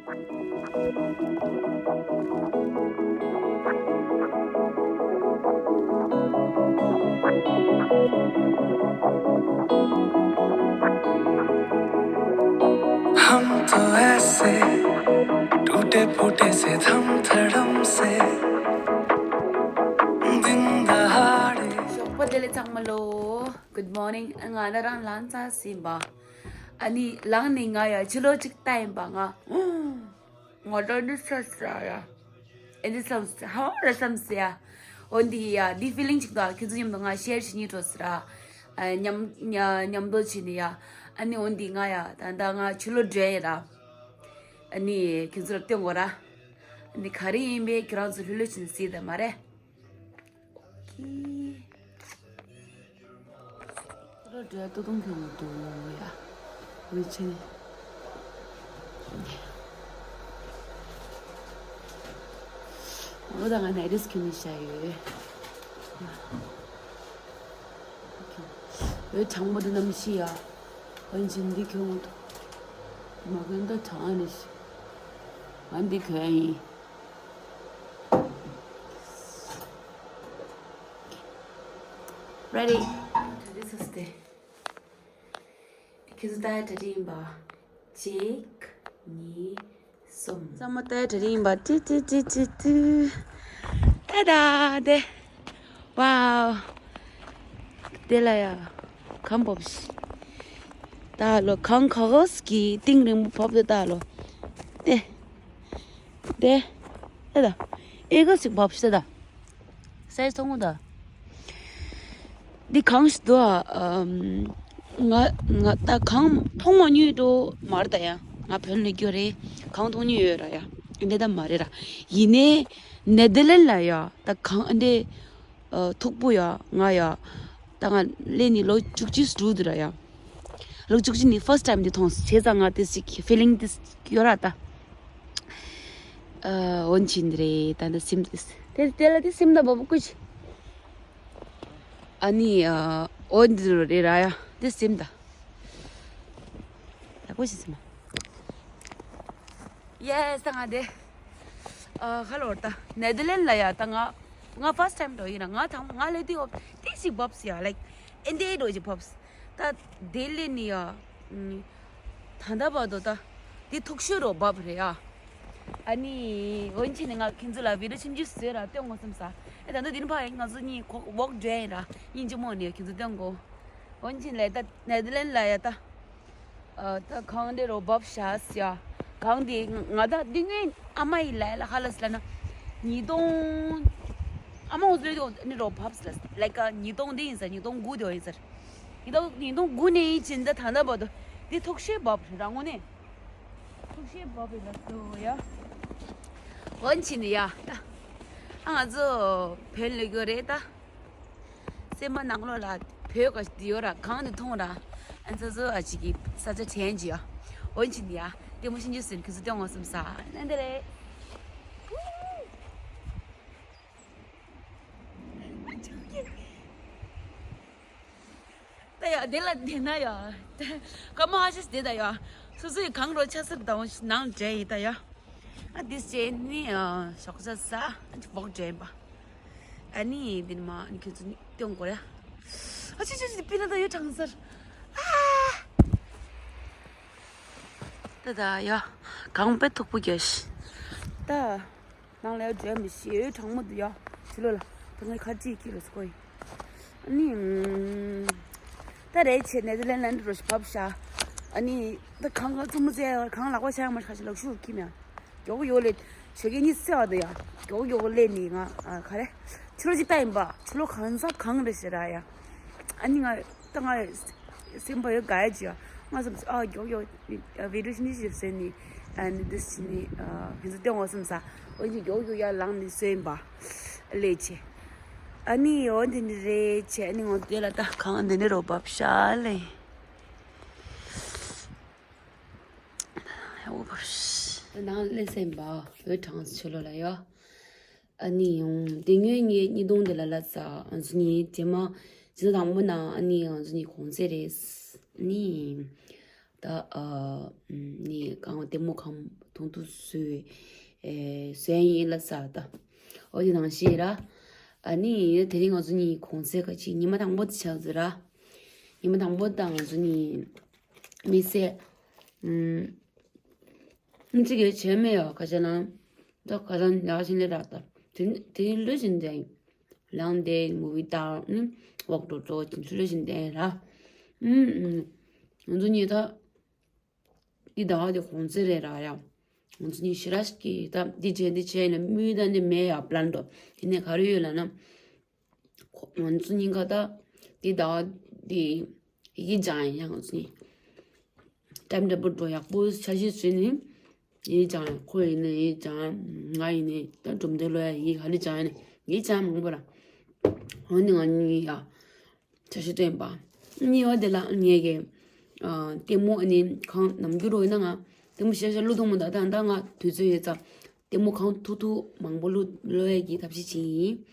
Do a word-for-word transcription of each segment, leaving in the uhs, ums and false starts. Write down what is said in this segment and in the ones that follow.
हम तो ऐसे टूटे फूटे से थम थड़म से दिन दहाड़े ཞོགས་པ་བདེ་ལེགས་ཚང་མ་ལོ། Good morning. ང་ད་རང་ལངས་ཚར་ཟིན་པ། ཨ་ནི་ལངས་ནས་ང་ཡ་ཕྱི་ལོགས་གཅིག་ལྟ་ཡིན་པ་ང་། ང་ད་འདི་ཚ་ས་ཡ། ཨེ་འདི་བསམ་ས་ཧ་ར་བསམ་ས་ཡ། འོ་འདི་ཡ་འདི་ཕི་ལིང་ཅིག་འདུག་ཁྱེད་ཚོ་མཉམ་དུ་ང་ཤེར་བྱེད་སྙིང་བྲོ་ས་ར། ཨ་མཉམ་མཉམ་མཉམ་དུ་བྱེད་ནི་ཡ། ཨ་ནི་འོ་འདི་ང་ཡ་ད་ད་ང་ཕྱི་ལོགས་འགྲོ་ཡ་ར། ཨ་ནི་ཁྱེད་ཚོ་ལ་སྟོན་དགོས་ར། ཨ་ནི་ག་རེ་ཡིན་པས་ཁྱེད་རང་ཚོ་ལྷོད་ལྷོད་བྱེད་ནས་གཟིགས་དང་མ་རེད། ཨོ་ཁེ། ཁོ་ར་འདྲ་ཏོ་ཏོང་ཁྱོད་ངོ་འདུག་ཡ། ཝེ་ཆེ་ནི། འོ་ད་ང་ནའི་རིས་ཁྱོད་ནི་ཤ་ཡོད། འོ་གྲང་མོ་འདི་ནམ་ཤི་ཡ། ཝེ་ཆེ་འདི་ཁྱོད་ངོ་འདུག་མ་གོན་ད་གྲང་ཨ་ནི་ཤི། ང་འདི་གོན་ཡིན། Ready. Ready སོ་སྟེ། ཁྱེད་ཚོ་ད་གྲ་སྒྲིག་ཡིན་པ། གཅིག་གཉིས། གསུམ། ཚང་མ་ད་གྲ་སྒྲིག་ཡིན་པ། ཏི་ཏི་ཏི་ཏི་ཏི། ད་ད་དེ། Wow. དེ་ལ་ཡ། གང་བབས་ཤི། ད་ལོ་གང་ག་གོ་སི་གི་ཏིང་རིང་པོ་བབས་ཏེ་ད་ལོ། དེ། དེ། ཨེ་ད། ཨེ་ག་ཞིག་བབས་ཤི་ད། སའི་ཐོང་ད། འདི་གང་ཞིག་འདུག་ཨ། ང་ང་ད་གང་མཐོང་མ་མྱོང་འགྲོ་མ་རེད་ད་ཡ། ང་བོད་ལ་སྐྱོ་རེད། གང་མཐོང་མྱོང་ཡོད་ར་ཡ། འདི་ད་མ་རེད་ར། ཡིན་ནའི་ནེ་དར་ལན་ལ་ཡ་ད་གང་འདི། ཨ། མཐུག་པོ་ཡ་ང་ཡ། ད་ང་སླེབས་ནས་ལོ་བཅུ་གཅིག་འགྲོ་འདུག་ར་ཡ། ལོ་བཅུ་གཅིག་ནས་first time འདི་མཐོང་བྱས་ཙང་ང་དེ་ཞིག་feeling དེ་ཡོད་ར་ད། ཨ། འོན་ཆེན་རེད་ད་འདི་སིམ་དེ། དེ་དེ་ལ་དེ་སིམ་ད་བ་བུ་ཀུ་ཅི། ཨ་ནི་ཨ། འོ་འདི་རེད་ར་ཡ་དེ་སིམ་ད། ད་ཀུ་ཅི་སིམ། Yes ད་ང་དེ། ཨ། ཁ་ལོར་ད་ནེ་དར་ལན་ལ་ཡ་ད་ང་ང་first time འགྲོ་ཡིན་ན་ང་དང་ང་ལས་དེ་འོ་དེ་ཞིག་བབས་ཡ་like ཨེ་འདྲའི་འགྲོ་ཞིག་བབས། ད་དེ་ལས་ནི་ཡ། ད་ལྟ་བར་དུ་ད་དེ་ཐུག་ཤོས་རོ་བབས་རེད་ཡ། ཨ་ནི་འོན་ཆེ་ནི་ང་ཁྱེད་ཚོ་ལ་བི་ཌིའོ་ཆུང་ཆུང་བཟོས་ར་སྟོན་དགོས་བསམ་ས། ཨེ་ད་ནི་དེ་རིང་ཕ་ཡ་ང་ཚོ་གཉིས་ཁོག་ཝོག་འགྲོ་ཡིན་ར་སྙིང་རྗེ་མོ་ནི་ཁྱེད་ཚོ་སྟོན་དགོས། འོན་ཆེ་ལས་ད་ནེ་དར་ལན་ལ་ཡ་ད། ཨ། ད་གང་དེ་རོ་བབས་ཤག་ཟེར་ཡ། གང་དེ་ང་ད་འདི་སྔོན་ཨ་མ་ཡི་ལས་ལ་ཧ་ལ་སི་ལ་ན། ཉིས་སྟོང་། ཨ་མ་འོ་ཟེར་དེ་ནི་རོ་བབས་ལ་ལའི་ཀ་ཉིས་སྟོང་དེ་ཡིན་ཟེར། ཉིས་སྟོང་དགུ་དེ་ཡིན་ཟེར། ཉིས་སྟོང་ཉིས་སྟོང་དགུ་ནས་ཡིན་ཕྱིན་ད་ད་ལྟ་བར་དུ་འདི་ཐུག་ཤོས་བབས་རང་ངོ་ནས། ཐུག་ཤོས་བབས་ལ་སོ་ཡ། འོན་ཆེ་ནི་ཡ། ད་ཨ་ང་ཚོ་བོད་ལ་གོ་རེད་ད། སེམས་པ་ནང་ལོགས་ལ་བོད་ག་འདི་ཡོད་ར་གང་དུ་མཐོང་ར། ཨ་ཚོ་ཚོ་ཨ་ཅིག་གི་ས་ཆ་དྲན་གྱི་ཡ། འོན་ཅི་ནི་ཡ་ལྟད་མོ་ཤིན་ཅུ་ཟིན་ཁི་སུ་སྟོན་འོང་སམ་ས་ནན་དེ་རེད། ད་ཡ་དེ་ལ་བསྡད་ན་ཡ། ཀ་མ་ཧ་ཤི་སི་དེ་ད་ཡ། སོ་སོ་ཡི་གང་རོ་ཆ་སར་དང་ནང་འདྲེ་ཡི་ད་ཡ། ཨ་དེ་བྱས་ནི་ཞོགས་ཇ་ཟ་ཨ་ཅིག་བོག་འདྲེན་པ། ཨ་ནི་འདི་ནི་མ་ཨ་ནི་ཁྱོད་ཚོ་ནི་སྟོན་དགོས་རེད། ཨ་ཅི་ཅི་ཅི་པི་ན་ད་ཡོད་གྲང་སར། ཨ། ད་ད་ཡ། གང་པའི་ཐུག་པོ་རྒྱ་ཤི། ད། ནང་ལ་ཡོད་འཇོན་མི་ཤི་ཡོད་གྲང་མོ་འདུག་ཡ། ཕྱི་ལོགས་ལ། ད་ངའི་ཁ་ཅིག་ཀི་རུ་སྐོ་ཡིན། ཨ་ནི། ད་རེད་ཆེ་ནེ་དར་ལན་ལན་འགྲོ་ཞིག་བབས་ཤག་ཨ་ནི། ད་གང་གང་ཙུམ་མོ་ཙེ་གང་ལག་པ་ཤ་ཡང་མ་ཤ་ཤ་ལག་ཤུ་ཁྱིམ་ཡ། མགྱོགས་ཡོ་ལེ། ཞོགས་ཀས་གཉིད་སད་པ་དང་ཡ། མགྱོགས་ཡོ་ལེ་ནི་ང་ཨ་ག་རེ། ཕྱི་ལོགས་ཅིག་ལྟ་ཡིན་པ། ཕྱི་ལོགས་གང་ཟག་གང་རེད་ཟེར་ར་ཡ། ཨ་ནི་ང་ད་ང་སེམས་པ་ཡོད་ག་ཡ་ཅི་ཡ། ང་སེམས་ཨ་མགྱོགས་ཡོ་བི་ཌིའོ་ཤིན་ཅི་ཞིག་བཟོས་ནི་ཨ་ནི་འདི་ཞིག་ནི་ཨ་ཕན་ཚུན་སྟོན་འོང་སེམས་ས། འོན་ཀྱང་མགྱོགས་ཡོ་ཡ་ལངས་ནི་བཟོས་ཡིན་པ། ལེ་ཆེ། ཨ་ནི་འོ་འདི་ནི་རེད་ཆེ། ཨ་ནི་ངོ་དེ་ལ་ད་གང་འདི་ནི་རོ་བབས་ཤག་ལེ། ད་ནང་སླེབས་ཟིན་པ་འོད་གྲང་ཆུ་ལོ་ལ་ཡོ། ཨ་ནི་ཡང་དེ་སྔོན་ངས་གཉིས་སྟོང་དེ་ལ་ལབ་ས་ང་ཚོ་གཉིས་རྗེས་མ་རྗེས་མ་དང་པོ་ན་ཨ་ནི་ང་ཚོ་གཉིས་གོང་ཚད་རེད། ཨ་ནི་ ད་ཨ་ནི་གང་ལྟད་མོ་ཁང་ཐུང་ཐུང་བཟོས་ཨེ་བཟོས་ཡིན་ལབ་ས་ད། འོ་དེ་ནང་བཞིན་ར། ཨ་ནི་དེ་རིང་ང་ཚོ་གཉིས་གུང་སེང་ག་ཅིག་ཉི་མ་དང་པོ་དེ་ཆགས་ཟེར་ར། ཉི་མ་དང་པོ་ད་ང་ཚོ་གཉིས་དམིགས་བསལ་ཨམ་ཅིག་ཡོད་བྱས་མེད་ཡོད་ཁ་ཆེ་ན། ད་ཁ་སང་ལག་བཞིན་ལས་རག་ད། དེ་དེ་ལོས་བཞིན་དེ། ལངས་ཏེ་མུ་བི་ལྟ། ཨུམ། ཝོག་འགྲོ་འགྲོ་ཅིག་ཚུལ་ལ་བཞིན་བསྟན་ར། ཨུམ། ཨུམ། ང་ཚོ་གཉིས་ད། འདི་ཟླ་བ་འདི་གུང་སེང་རེད་ར་ཡ། ང་ཚོ་གཉིས་ཞེ་དྲག་གི་ད་འདི་བྱས་འདི་བྱས་ནས་དམིགས་ཡུལ་ད་འདི་མེད་ཡ་པི་ལན་འགྲོ། དེ་ནས་ག་རེ་ཡོད་ལབ་ན། ང་ཚོ་གཉིས་ཀ་ད་འདི་ཟླ་བ་འདི་ཡི་གེ་སྦྱང་ཡ་ང་ཚོ་གཉིས། ཊའིམ་ཊེ་བལ་འགྲོ་ཡག་པོ་འཆར་གཞི་བཟོས་ནས། ཡིན་ཀྱང་ཁོ་ཡིན་ན་ཡིན་ཀྱང་ང་ཡིན་ནའི་ད་གྲུབ་མཐའི་ལོ་ཡ་ཡིན་ག་ལེ་ཀྱང་ཡིན་ན་ཡིན་ཀྱང་མང་པོ་ར། འོ་ནི་ང་གཉིས་ཡ་བྱ་ཤི་སྟོན་པ་གཉིས་པ་དེ་ལ་ངས་ཀྱི་ལྟད་མོ་ཨ་ནི་གང་ནམ་རྒྱུན་རོ་ཡིན་ན་ང་ལྟད་མོ་ཤ་ཤ་བླུ་ཐུབ་མོ་ད་ད་ད་ང་དུས་ཚོད་ཡོད་ཙང་ལྟད་མོ་གང་ཐུག་ཐུག་མང་པོ་བླུ་བླུ་ཡ་གི་ཐབས་ཤེས་བྱེད་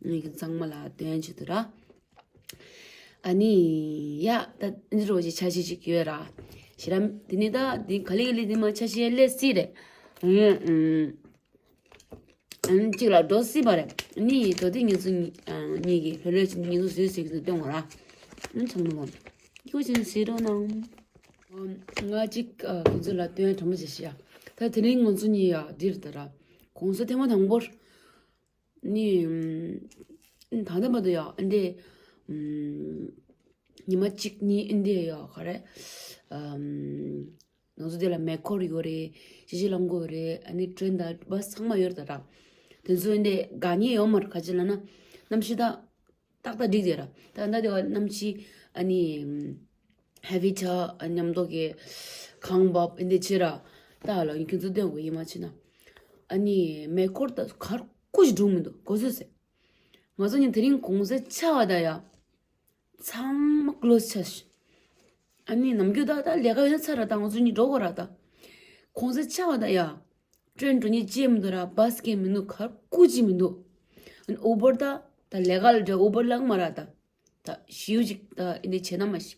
ཡིན། ངས་ཀྱི་ཚང་མ་ལ་སྟོན་བྱེད་དུ་ར། ཨ་ནི། ཡ། ད་འདི་རོ་ཞིག་འཆར་གཞི་ཞིག་ཡོད་ར། ཞེ་ར། དེ་ནི་ད་འདི་ག་ལེ་ག་ལེ་འདི་མ་འཆར་གཞི་ཡ་ལས་སྲིད་རེད། ཨུམ། ཨུམ། གཅིག་ལ་འགྲོ་སྲིད་པ་རེད། ཨ་ནི་དོ་དེ་ངེད་ཚོ་གཉིས་ཀྱིས་ལྷོད་ལྷོད་ཅིག་ངེད་ཚོ་བཟོས་ཟེར་གྱི་འདུག་སྟོན་བ་ར། ཨུམ། ཚང་མ་ལ། སྐྱོ་ཅན་ཟེར་རོགས་གནང་། ང་གཅིག་ཁྱེད་ཚོ་ལ་སྟོན་དྲང་མོ་བྱེད་ཤི་ཡ། ད་དེ་རིང་ང་ཚོ་གཉིས་ཡ་འདིར་ད་ར། གོང་ས་ཐེངས་མ་དང་པོར། ནི། ད་ལྟ་བར་དུ་ཡང་ཨ་འདྲས། ཉི་མ་གཅིག་གཉིས་ཨ་འདྲས་ཡོད་ག་རེ། ང་ཚོ་དེ་ལ་མེ་འཁོར་ཡོད་རེད། ཅི་ཅི་ལང་གོ་ཡོད་རེད། ཨ་ནི་ཊེ་རེན་དང་བྷ་སི་ཚང་མ་ཡོད་རེད་ད་ར། དེ་ཚོ་ཨ་འདྲས་དགའ་ཉེ་ཡོད་མ་རེད། ག་ཅི་ལ་ན། གནམ་གཤིས་ད། ཏག་ཏག་འགྲིག་དེ་ར། ད་ད་དེ་བ་གནམ་གཤིས་ཨ་ནི། ཧེ་བི་ཆ་མཉམ་དུ་གི་ཁང་པ་ཨ་འདྲས་ཆེ་ར། ད་ལ་ཡིན་ཁྱོད་ཚོ་སྟོན་དགོས་ཡིན་མ་ཆེ་ན། ཨ་ནི་མེ་འཁོར་ད་གར་ཀུ་ཞིག་འགྲོ་མི་འདུག་གོ་སོ་སེ། ང་ཚོ་ནི་དེ་རིང་གུང་སེང་ཆགས་པ་ད་ཡ། ཚང་མ་ཀློ་སི་ཆགས་ཤག་ཨ་ནི་ནམ་རྒྱུན་ད་ད་ལས་ཀ་ཡོད་ཚར་ར། ད་ང་ཚོ་གཉིས་འགྲོ་དགོས་ར་ད། གུང་སེང་ཆགས་པ་ད་ཡ། ཊེ་རེན་འགྲོ་ཉེན་ཅི་མི་འདུག་ར། བྷ་སི་གི་མི་འདུག་གར་ཀུ་ཅི་མི་འདུག་ཨ་ནི་ཨུ་བར་ད་ད་ལས་ཀ་ལ་འགྲོ་ཨུ་བར་ལངས་མ་ར་ད། ད་ཞིའུ་ཅིག་ད་ཨེ་འདྲས་བྱས་ན་མ་ཤི།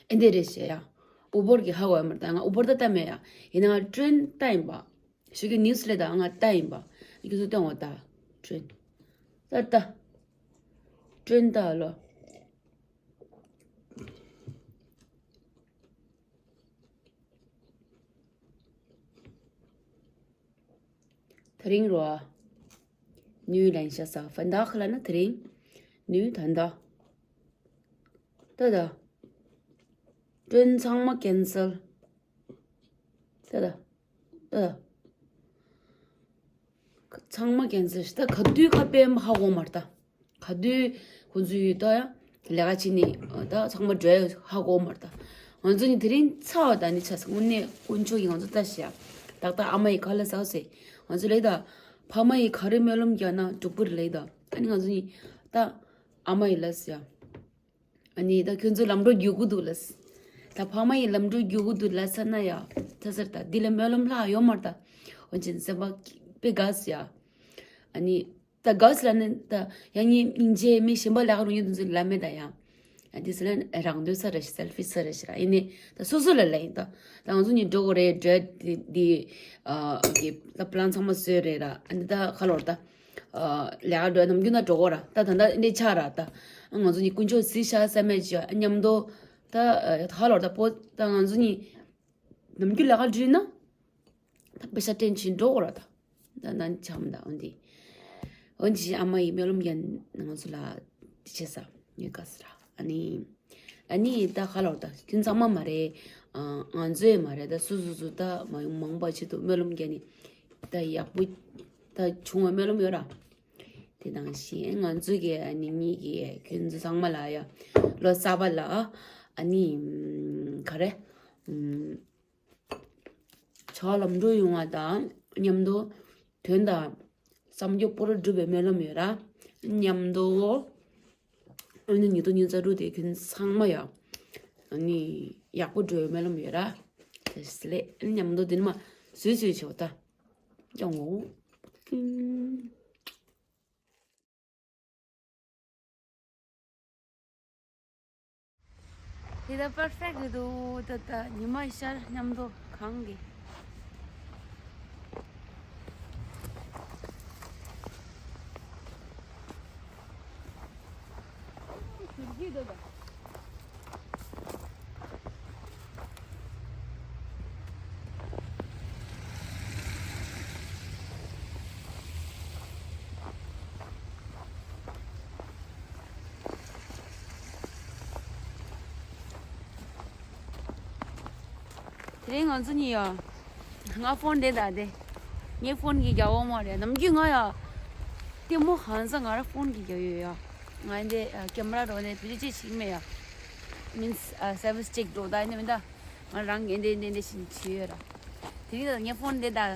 ཨེ་འདྲས་རེད་ཟེར་ཡ། ཨུ་བར་གི་ཧ་གོ་ཡ་མ་རེད། ད་ང་ཨུ་བར་ད་ལྟ་མེད་ཡ། ཡིན་ན་ང་ཊེ་རེན་ལྟ་ཡིན་པ། ཞུ་གི་ནིའུ་སི་ལས་ད་ང་ལྟ་ཡིན་པ། ཁྱོད་ཚོ་སྟོན་འོ་ད། ཊེ་རེན། ད་ད། ཊེ་རེན་ད་ལོ། དེ་རིང་རོ། ནུས་ལན་ཤ་ས་ཧྥན་དག་ལ་ན་དེ་རིང་། ནུས་ད་ད། ད་ད། ཊེ་རེན་ཚང་མ་ཀེན་སལ། ད་ད། ད་ད། ཚང་མ་ཀེན་སལ་ཞིག་ད་ག་དུས་ཁ་པའི་ཧ་གོ་མ་རེད་ད། ག་དུས་ཁོ་ཚོའི་ད་ཡ་ལས་ཀ་བྱེད་ནི་ད་ཚང་མ་འགྲོ་ཡ་ཧ་གོ་མ་རེད་ད། ང་ཚོ་ནི་དེ་རིང་ཚ་བ་ད་ནི་ཆ་ས་དངོས་གནས་དཀོན་མཆོག་གིས་ང་ཚོ་ལྟ་ཤི་ཡ། ཏག་ཏག་ཨ་མ་ཡི་ཁ་ལ་ཟ་ཟེ། ང་ཚོ་ལས་ད་ཕ་མ་ཡི་ག་རེ་སྨོན་ལམ་རྒྱག་ན་འགྲུབ་པ་རེད་ལས་ད། ཨ་ནི་ང་ཚོ་ནི་ད་ཨ་མ་ཡི་ལ་ཟེ་ཡ། ཨ་ནི་ད་ཁྱོད་ཚོ་ལམ་འགྲོ་རྒྱུག་གི་འདུག་ལ། ད་ཕ་མ་ཡི་ལམ་འགྲོ་རྒྱུག་གི་འདུག་ལ་ས་ན་ཡ། ད་སར་ད་འདི་ལ་སྨོན་ལམ་ལྷག་ཡོད་མ་རེད་ད། འོན་ཀྱང་སེམས་པ་དཔེ་དགའ་སི་ཡ། ཨ་ནི་ད་དགའ་སི་ལ་ནི་ད་ཡང་ཉིན་སྙིང་རྗེ་མི་གཞན་པ་ལ་རུང་ཡོད་དུ་ཚོད་ལ་མེད་ད་ཡ། ཨ་འདི་སི་ལ་རང་འདོད་ས་རེ་ཞིག་སེལ་ཕི་ས་རེ་ཞིག་ར་ཡིན་ནི་ད་སོ་སོ་ལ་ལ་ཡིན་ད། ད་ང་ཚོ་ནི་འགྲོ་གི་རེད་འགྲོ་དེ་དེ་ཨ་གི་ད་པི་ལན་ཚང་མ་བཟོས་རེད་ར། ཨ་འདི་ད་ཁ་ལོར་ད། ལས་ཀ་འགྲོ་ནམ་རྒྱུན་ན་འགྲོ་གོ་ར། ད་ད་ད་འདི་ཆ་ར་ད། ང་ཚོ་ནི་དཀོན་མཆོག་གཟིགས་ཤག་བསམ་མེད་ཅི་མཉམ་དུ། ད་ཧ་ལོར་ད་པོ་ད་ང་ཚོ་ནི་ནམ་རྒྱུན་ལས་ཀ་འགྲུལ་ན། ད་པེ་ཤ་ཏྲེན་ཆེན་འགྲོ་གོ་ར་ད། ད་ད་ཆམ་ད་འོན་ཏེ། འོན་ཏེ་ཨ་མ་ཡི་སྨོན་ལམ་རྒྱན་ང་ཚོ་ལ་དེ་བྱེད་ས་ཡོད་ག་ས་ར་ཨ་ནི། ཨ་ནི་ད་ཁ་ལོར་ད་ཁྱོད་ཚང་མ་མ་རེད། ང་ཚོའི་མ་རེད་ད་སུ་སུ་སུ་ད་མ་ཡོང་མང་པ་ཆེད་དུ་སྨོན་ལམ་རྒྱག་ནི་ད་ཡག་པོ་ད་བྱུང་བའི་སྨོན་ལམ་ཡོད་ར། དེ་དང་བཞིན་ང་ཚོ་གི་ཨ་ནི་གཉིས་ཀྱི་ཁྱོད་ཚོ་ཚང་མ་ལ་ཡ་ལོ་གསར་པ་ལ་ཨ་ནི་ག་རེ། ཕྱག་ལམ་འགྲོ་ཡོང་བ་དང་མཉམ་དུ་དོན་དང་བསམ་རྒྱུ་པོ་རུ་འགྲུབ་པའི་སྨོན་ལམ་ཡོད་ར། མཉམ་དུ་ཨ་ནི་ཉིས་སྟོང་ཉི་ཤུ་རྩ་དྲུག་དེ་ཁྱོད་ཚང་མ་ཡ་ཨ་ནི་ཡག་པོ་འགྲོ་བའི་སྨོན་ལམ་ཡོད་ར། དེ་སླེ་མཉམ་དུ་དེ་ནི་མ་བཟོས་བཟོས་བྱེད་པ་ད་ཀྱང་འོ། དེ་ད་པར་ཕེག་རེད་འདུག་ད་ད་ཉི་མ་ཤར་མཉམ་དུ་གང་གི། དེ་རིང་ང་ཚོ་གཉིས་ཡ། ང་ཕོན་དེ་ད་དེ། ངའི་ཕོན་གྱི་རྒྱ་འོག་མ་རེད། ནམ་རྒྱུན་ང་ཡ། ལྟད་མོ་གང་ས་ང་ར་ཕོན་གྱི་རྒྱ་ཡོད་ཡ། ང་འདི་ཀེ་མ་ར་འགྲོ་ནས་བེད་སྤྱོད་བྱེད་ཤེས་མེད་ཡ། མིན་སར་བི་སི་ཅིག་འགྲོ་ད་ནི་མི་ད། ང་རང་གི་འདི་འདི་འདི་བཞིན་བྱེད་ཡོད་ར། དེ་རིང་ད་ངའི་ཕོན་དེ་ད།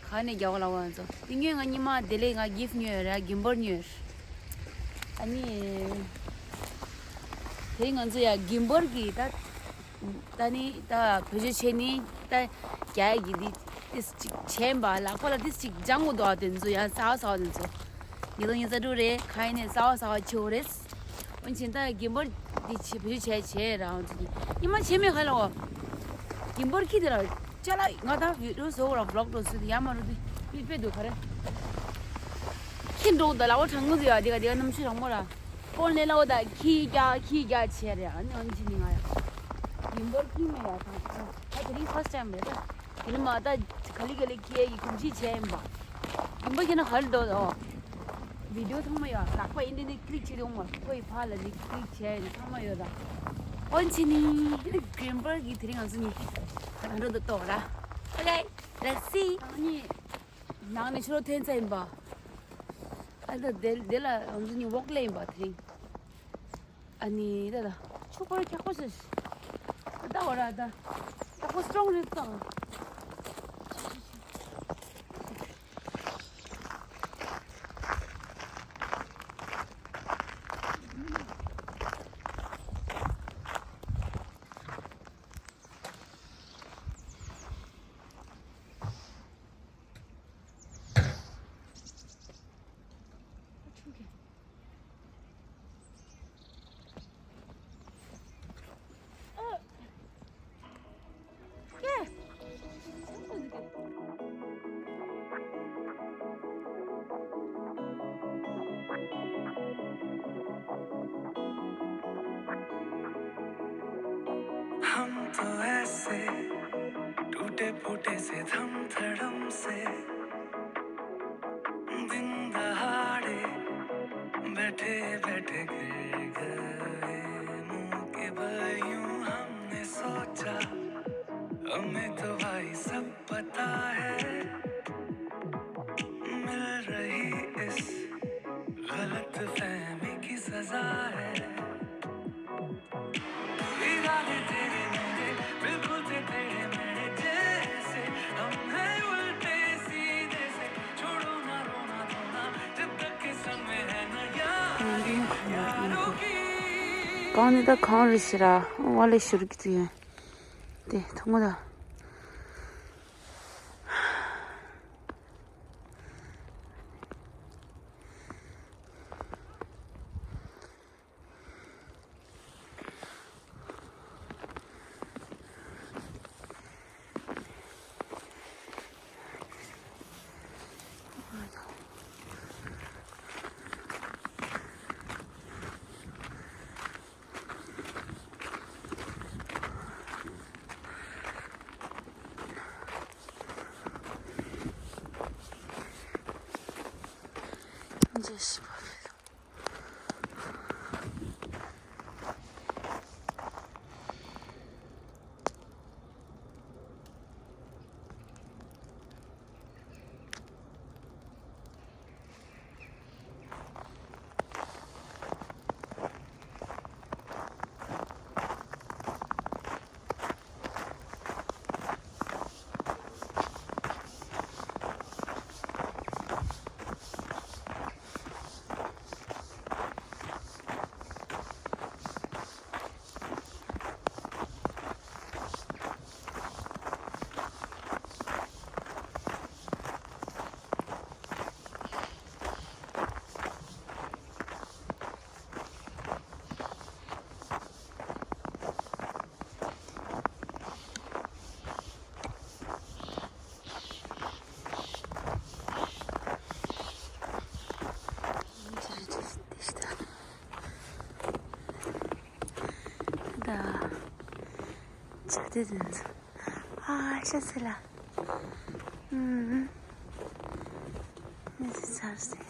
ག་ནས་རྒྱག་ལ་བ་ཚོ། དེ་ཉོས་ང་ཉི་མ་དེ་ལས་ང་གིཕ་ཉོས་ར་གིམ་བལ་ཉོས། ཨ་ནི། དེ་ང་ཚོ་ཡ་གིམ་བལ་གི་ད། ད་ནི་ད་བེད་སྤྱོད་བྱས་ནི་ད་རྒྱ་ཡ་གི་འདི་ཏིས་ཅིག་བྱས་པ་ལག་པ་ལ་ཏིས་ཅིག་སྦྱང་དགོས་འདུག་དེ་ཚོ་ཡ་ཟ་བ་ཟ་བ་དེ་ཚོ། ཉིས་སྟོང་ཉི་ཤུ་རྩ་དྲུག་རེད་ཁ་ཡིན་ནས་ཟ་བ་ཟ་བ་བྱེད་འོ་རེད། འོན་ཀྱང་ད་གིམ་བལ་འདི་བྱེད་བེད་སྤྱོད་བྱས་བྱས་ར་འོན་ཀྱང་ཉི་མ་བྱས་མེད་ག་ལ་འོ། གིམ་བལ་ཁྱི་དེ་ལ་ཅ་ལག་ང་ད་བི་ཌིའོ་བཟོ་ར་བི་ལོག་འགྲོ་སྲིད་ཡ་མ་རུ་དུ་མི་དཔེ་འདུག་ག་རེ། ཁྱི་འགྲོ་ད་ལ་བ་གྲང་མོ་དུ་ཡ་དེ་ག་དེ་ག་གནམ་གཤིས་གྲང་མོ་ར། ཀོན་ལེ་ལ་བ་ད་ཁྱི་རྒྱ་ཁྱི་རྒྱ་བྱས་རེ་ཨ་ནི་འོན་ཀྱང་ནི་ང་ཡ། གིམ་བལ་ཁྱི་མེད་ཡ་ད་ད་དེ་རིང་ཕར་སི་ཊའིམ་རེད་ད། དེ་ནི་མ་ད་ག་ལི་ག་ལི་ཁྱི་ཡ་གི་གོམས་གཤིས་བྱས་ཡིན་པ། གིམ་བལ་ཁྱི་ན་ག་ལི་འདུག་ཨོ། བི་ཌིའོ་ཚང་མ་ཡོད། ལག་པ་ཡིན་དེ་འདི་ཀི་ལིག་བྱེད་དེ་འོང་བ། ཁོ་ཡི་ཕར་ལ་འདི་ཀི་ལིག་བྱས་ཡིན་ཚང་མ་ཡོད་ར། ཨོན་ཆི་ནི་གིམ་བལ་གི་དེ་རིང་ང་ཚོ་གཉིས་ད་ག་འགྲོ་འདུག་ལྟོས་ར། Okay, let's see. ཨ་ནི་ནང་ནས་ཕྱི་ལོགས་ཐོན་ཚར་ཡིན་པ། ཨ་ད་དེ་དེ་ལ་ང་ཚོ་གཉིས་ཝོག་ལས་ཡིན་པ་དེ་རིང་། ཨ་ནི་ད་ད་ཆུ་ཁོལ་འཁྱག་པོ་ཞིག་ད་འོ་ར་ད། འཁྱག་པོ་སི་ཊོང་རེད་ད། हम तो ऐसे टूटे फूटे से थम थड़म से दिन दहाड़े बैठे बैठे गिर गए मुंह के बल यूं हमने सोचा हमें तो भाई सब पता है मिल रही इस गलत फहमी की सजा है। इरादे तेरे मेरे बिल्कुल थे तेरे मेरे जैसे हम हैं उल्टे सीधे से छोड़ो ना रोना धोना जब तक के संग में है ना यार यारों की। གང་ནས་ད་གང་རེད་ཟེར་ར་ཝ་ལེ་ཤུར་གི་དུ་ཡོད་དེ་ཐུང་ངུ་ད། དེ་དེ་ཚོ། ཨ་ཤ་ཚེ་ལ། ཨུམ། མི་ཚེ་ཚར་སེ།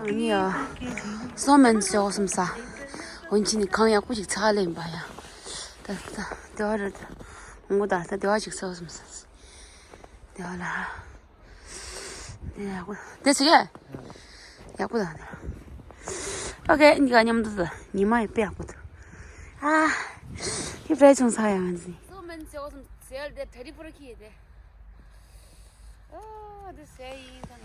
ཨ་ནི་ཡ། སོ་མན་ཤོག་སམ་ས། འོན་ཅི་ནི་གང་ཡག་པོ་ཞིག་ཚ་ལེན་པ་ཡ། ད་ད་དེ་བ་རེད། ངོ་ད་ད་དེ་བ་ཞིག་ཚ་སམ་ས། དེ་བ་ལ། དེ་ཡག་པོ་དེ་ཟེར་གས། ཡག་པོ་ད་དེ། ཨོ་ཁེ། འདི་ག་མཉམ་དུ་ད་ཉི་མ་ཡི་དཔེ་ཡག་པོ་འདུག་ཨ། ཁྱི་པྲ་ཆུང་ས་ཡང་ཟིན། སོ་མན་ཤོག་སམ་ཟེར་དེ་ད་རི་པུ་ར་ཁི་དེ། ཨོ་དེ་ཟེར་ཡིན་ད་ན།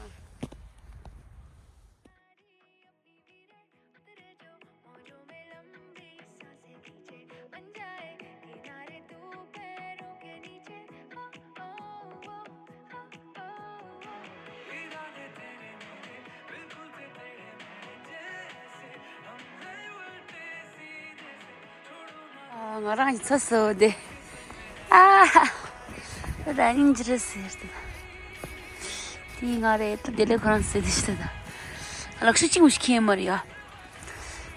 ང་རང་ཡི་ཚ་སོ་དེ། ཨ། ད་སྙིང་རྗེ་རེད་ཟེར་ཏེ། དེ་ང་རེད་ད། དེ་ལས་ཁོ་རང་ཟེར་དེ་ཤི་ད། ལག་ཤུ་གཅིག་མོ་ཞིག་ཁྱེར་མ་རེད་ཡ།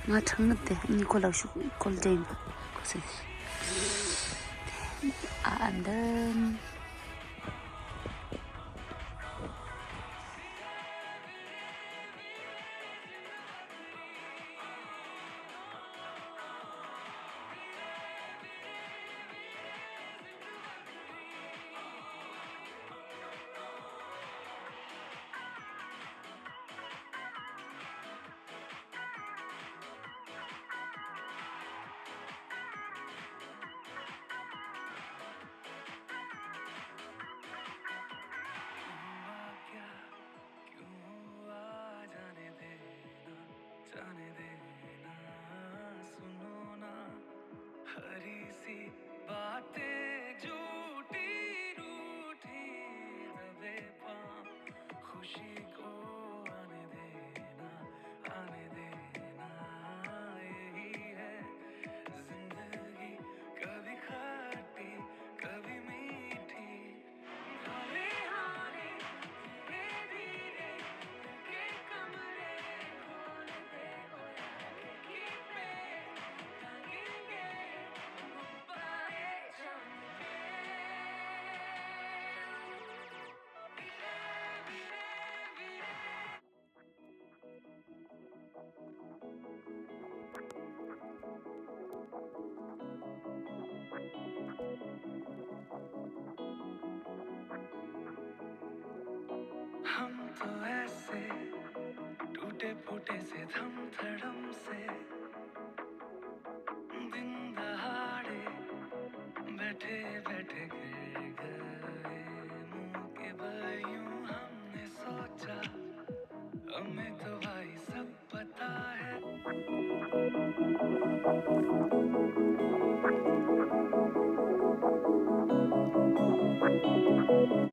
ང་ཁྲང་ནུབ་དེ་ནི་ཁོ་ལག་ཤུ་ཁོལ་དྲན་པ་ཁོ་ཟེར་དེ། ཨ་ཨ་འདམ། क्यों हुआ जाने देना, जाने देना, सुनो ना, हरी सी बातें झूठी रूठी दबे पाँव, खुशी को आने देना, आने देना, यही है जिंदगी, कभी खट्टी, कभी मीठी। हम तो ऐसे टूटे फूटे से, धम धड़म से, दिन दहाड़े बैठे बैठे गिर गए मुंह के बल। यूं हमने सोचा, हमें तो भाई सब पता है।